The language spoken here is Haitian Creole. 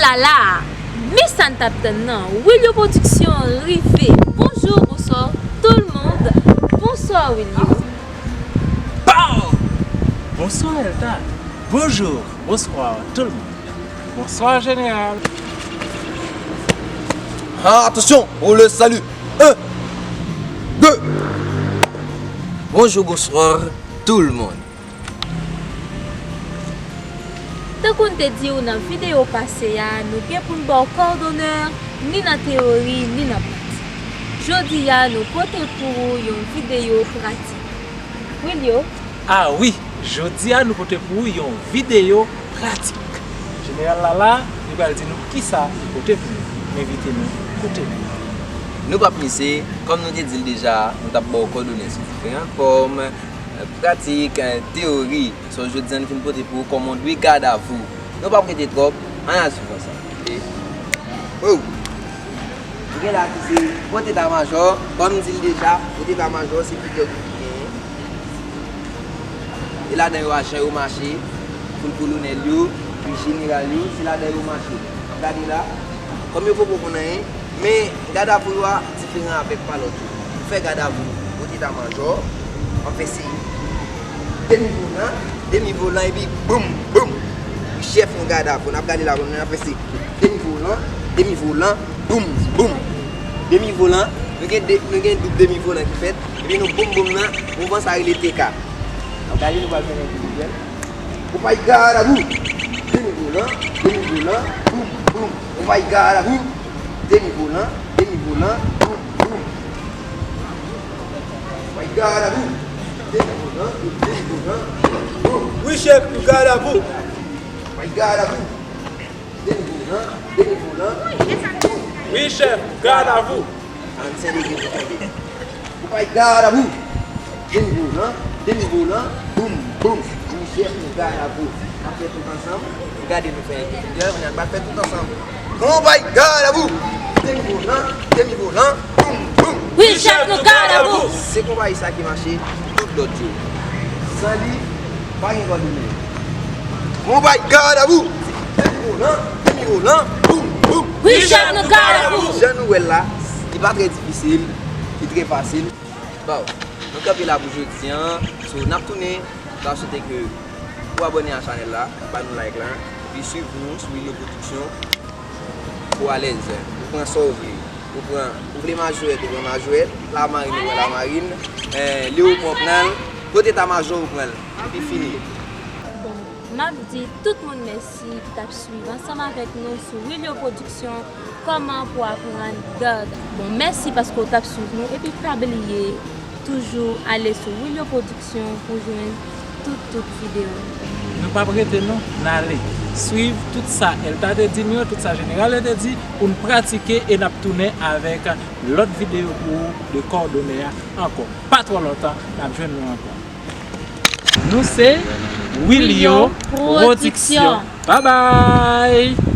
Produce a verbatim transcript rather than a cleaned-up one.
Lala, men sa n t ap tann nan, Wilio Production rive. Bonjou, bonswa tout le monde. Bonswa Wilio. Pow! Bonswa Elta. Bonjou, bonswa tout le monde. Bonswa jeneral. Ah, attention, on le salue. Un, deux. Bonjou, bonswa tout le monde. Tankou n te di w nan videyo pase a, nou gen pou n ba w kòdonè ni nan teyori ni nan pratik. Jodi a, nou pote pou ou yon videyo pratik. Wilio. Ah wi, jodi a nou pote pou ou yon videyo pratik. Jeneral Lala, li pral di nou kisa li pote pou nou. M envite nou koute li. Nou p ap mizé, kòm nou te di l deja, nou t ap ba w kòdonè sou diferan fòm, pratik, teyori. So, jodi a nou fin pote pou ou kòman w dwe gad a vou. Nou p ap rete twòp, ann al swiv ansanm. Oh! Nou gen la ki se pwòt eta majò, kòm m di l deja, pwòt eta majò se plizyè gwoup ki genyen. E ladan yo ajan yo mache, pou l kolonèl yo, pou jeneral yo, se ladan yo mache. N ap gade la, kòm yo poko konn anyen, men gad a vou yo a diferan avèk pa lòt yo. Pou fè gad a vou, pwòt eta majò, w ap fè se demi volan, demi volan epi boum, boum. Wi chèf nou gad a vou, n ap gade la, nou ap fè se demi volan, demi volan, boum, boum. Demi volan, nou gen de, nou gen doub demi volan ki fèt, epi nou boum boum nan, mouvman sa rele T K. N ap gade nou pral fè l endividyèl. Ou pay gad a vou. Demi volan, demi volan, boum, boum. Ou pay gad a vou. Demi volan, demi volan, boum, boum. Ou pay gad a vou. Demi volan, demi volan, boum, boum. Wi chèf, nou gad a vou. Ou pay gad a vou. Demi volan, demi volan, boum, boum. Wi chèf, gad a vou. Ann sèvi pou tande. Ou pay gad a vou. Demi volan, demi volan, boum, boum. Wi chèf, nou gad a vou. N ap fè tout ansanm. Gade nou fè endividyèl, kounye a n pral fè tout ansanm. Ou pay gad a vou. Demi volan, demi volan, boum, boum. Wi chèf, nou gad a vou. Se konpayi sa ki mache tout lòt jou. San li, pa gen kòdonè. Ou pay gad a vou. Demi volan, demi volan, boum, boum. Wi chèf, nou gad a vou. Jan nou wè l la, li pa trè difisil, li trè fasil. Bon, nou kanpe la pou jodi a. So, n ap tounen, m ta swete ke ou abòne a chanèl la, ba nou like la, epi swiv nou sou Wilio Production. Ou alèz, ou pran sa w vle. Ou pran, ou vle majwèt, ou pran majwèt, lamarin, ou pran lamarin, eh, leopò pran l, pwòt eta majò ou pran l. Epi fini. Bon, m ap di tout moun mèsi ki t ap swiv ansanm avèk nou sou Wilio Production, kòman pou aprann gad. Bon, mèsi paske w t ap swiv nou, epi pa bliye toujou ale sou Wilio Production pou jwenn tout, tout videyo. Nou p ap rete non, n ale. Swiv tout sa Elta te di nou yo, tout sa jeneral yo te di, pou n pratike e n ap tounen avèk lòt videyo pou ou de kòdonè a ankò. Pa twò lontan, n ap jwenn nou ankò. Nou se Wilio Production. Babay!